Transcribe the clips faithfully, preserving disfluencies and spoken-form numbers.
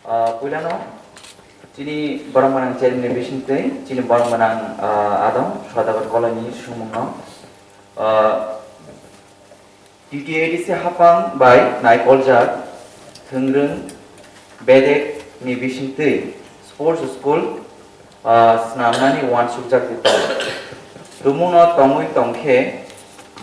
Ah, puilano chini borok gwnang chairman ni bisingtwi chini borok gwnang, ah, adong Sodagar Kolai ni sumungno, ah, T T A D C hapang bai naikoljak thwngrwng bedek ni bisingtwi sports school, ah, snamnani uansukjak twi tongo. Tumungno tongwi tongkhe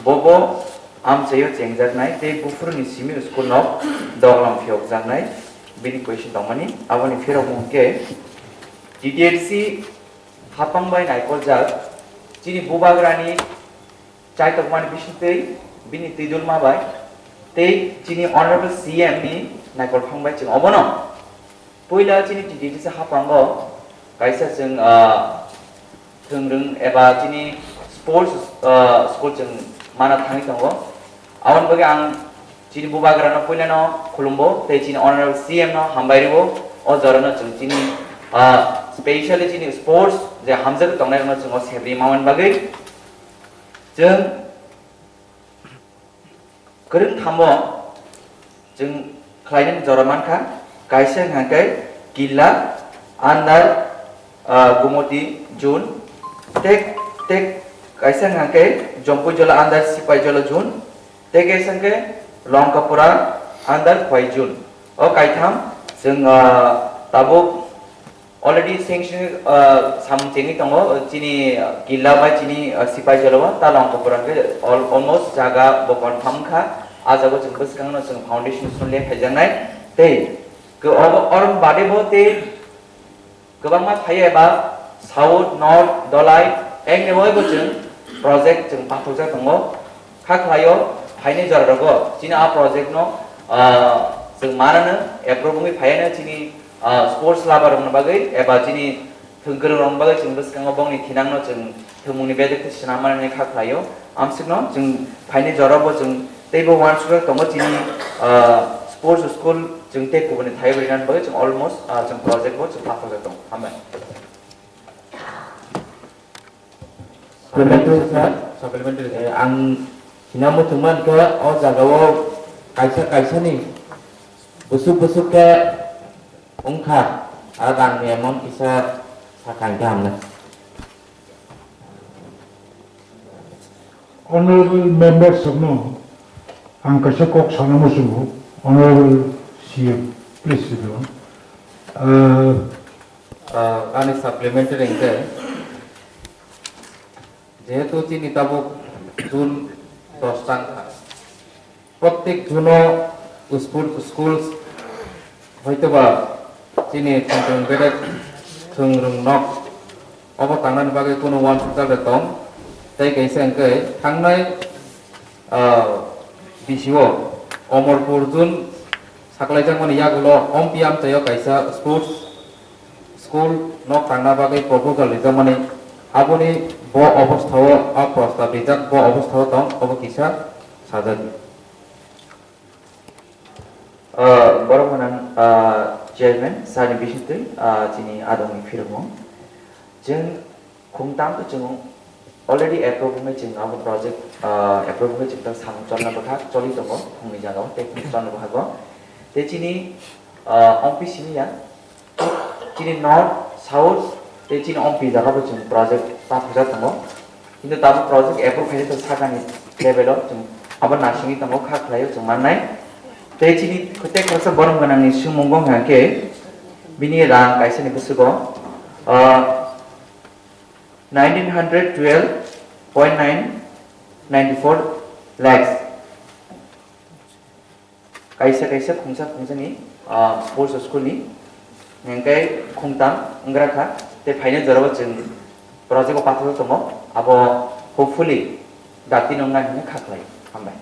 bobo amchaio chengjaknai tei buphuruni simi school no doglam phiyokjaknai bini question tongmani. Aboni phirokmung khe T T A D C hapang bai naikoljak chini bubagrani chaitokmani bisingtwi bini twidulma bai tei chini Honorable C M ni naikolphang bai chwng obono puila chini T T A D C hapango kaisa chwng, ah, thwngrwng eba chini sports, ah, school chwng mana thangwi tongo. Aboni bagwi ang chini bubagrano puilano khulumbo tei chini Honorable C M no hambai rwo. O jorano chwng chini, ah, specially chini sports je hamjagwi tongnairokno chwng o sebri mamani bagwi chwng kwrwng thambo chwng khlainani jora mankha, kaisa hwnkha khe Killa under, ah, Gumoti Zone, tei, tei kaisa hwnkha khe Jompuijola under Sipaijola Zone, tei kaisa hwnkha khe Longkapura under Khwai Zone. O kaitham chwng, ah, tabuk already sanction, ah, samung chengwi tongo, chini, ah, Killa bai chini, ah, Sipaijola o, ta Longkapura hwnkhe al-, almost jaga bo confirm kha. A jaga o chwng bwskangno chwng foundation stone le phaijaknai. Tei ke-, obo, oro bade bo tei kwbangma phaiya eba South, North, Dolai, engni bai bo chwng project chwng pathorjak tongo. Kha khlaio phaini jora rogo chini a project no, ah, chwng manano approve wngwi phaiano chini, ah, sports lover rokni bagwi eba chini thwng kwrwng rokni bagwi chwng bwskango bongni thinangno chwng thwngmungni bedek twi swnam manani kha khlaio. Amsukno chwng phaini jora bo chwng teibo uansukjak tongo chini, ah, sports school chwng tei kubuni thaiwi rinani bagwi chwng almost, ah, chwng project bo chwng pathorjak tongo. Hambai. Supplementary, sir. Supplementary, sir. Eh, ang hina muchung mankha o jagao kaisa kaisani busuk busuk khe wngkha, a rangni amount kisa sakha hwnkhe hamnai. Honorable members rokno ang kaisa kok sana muchungo, Honorable C M, please sit down. Uh, Ah, ani supplementary hwnkhe, jehetu chini tabuk June dos tang kha, prottek June o school, schools hoitoba chini thwngthwng bedek thwngthwng nok obo tangnani bagwi kunu uansukjak de tong. Tei kaisa hwnkhe thangnai, ah, B C O Omorpur June saklaijakmani yagulo Ompi amchaio kaisa sports school nok tangna bagwi proposal rijakmani, aboni bo obostha o a prostab rijak, bo obostha o tong, obo kisa sajak. Ah, borok gwnang, ah, chairman sir ni bisingtwi, ah, chini adongni phirokmung. Chwng khungtam to chwng already approve wngwi chwng abo project, ah, approve wngwi chwng ta samung cholna bwkha choli tongo khungni jagao tei khung cholna bwkhago. Tei chini, ah, Ompi simi ya, chini North, South, tei chini Ompi jaga bo chwng project pathajak tongo. Kintu tabuk project approve khaijak tongo sakani level o, chwng abo nasingwi tongo, kha khlaio chwng mannai. Tei chini tei khoroksa borom gwnangni swngmung wngkha khe bini rang kaisani bwswgo, ah, nineteen hundred twelve point nine nine four lakhs. Kaisa kaisa khungsa khungsani, ah, sports school ni hingke khungtam wngkha, tei phaina jorao chwng project o pathor tongo, abo hopefully dati nongna hinwi kha khlai. Hambai.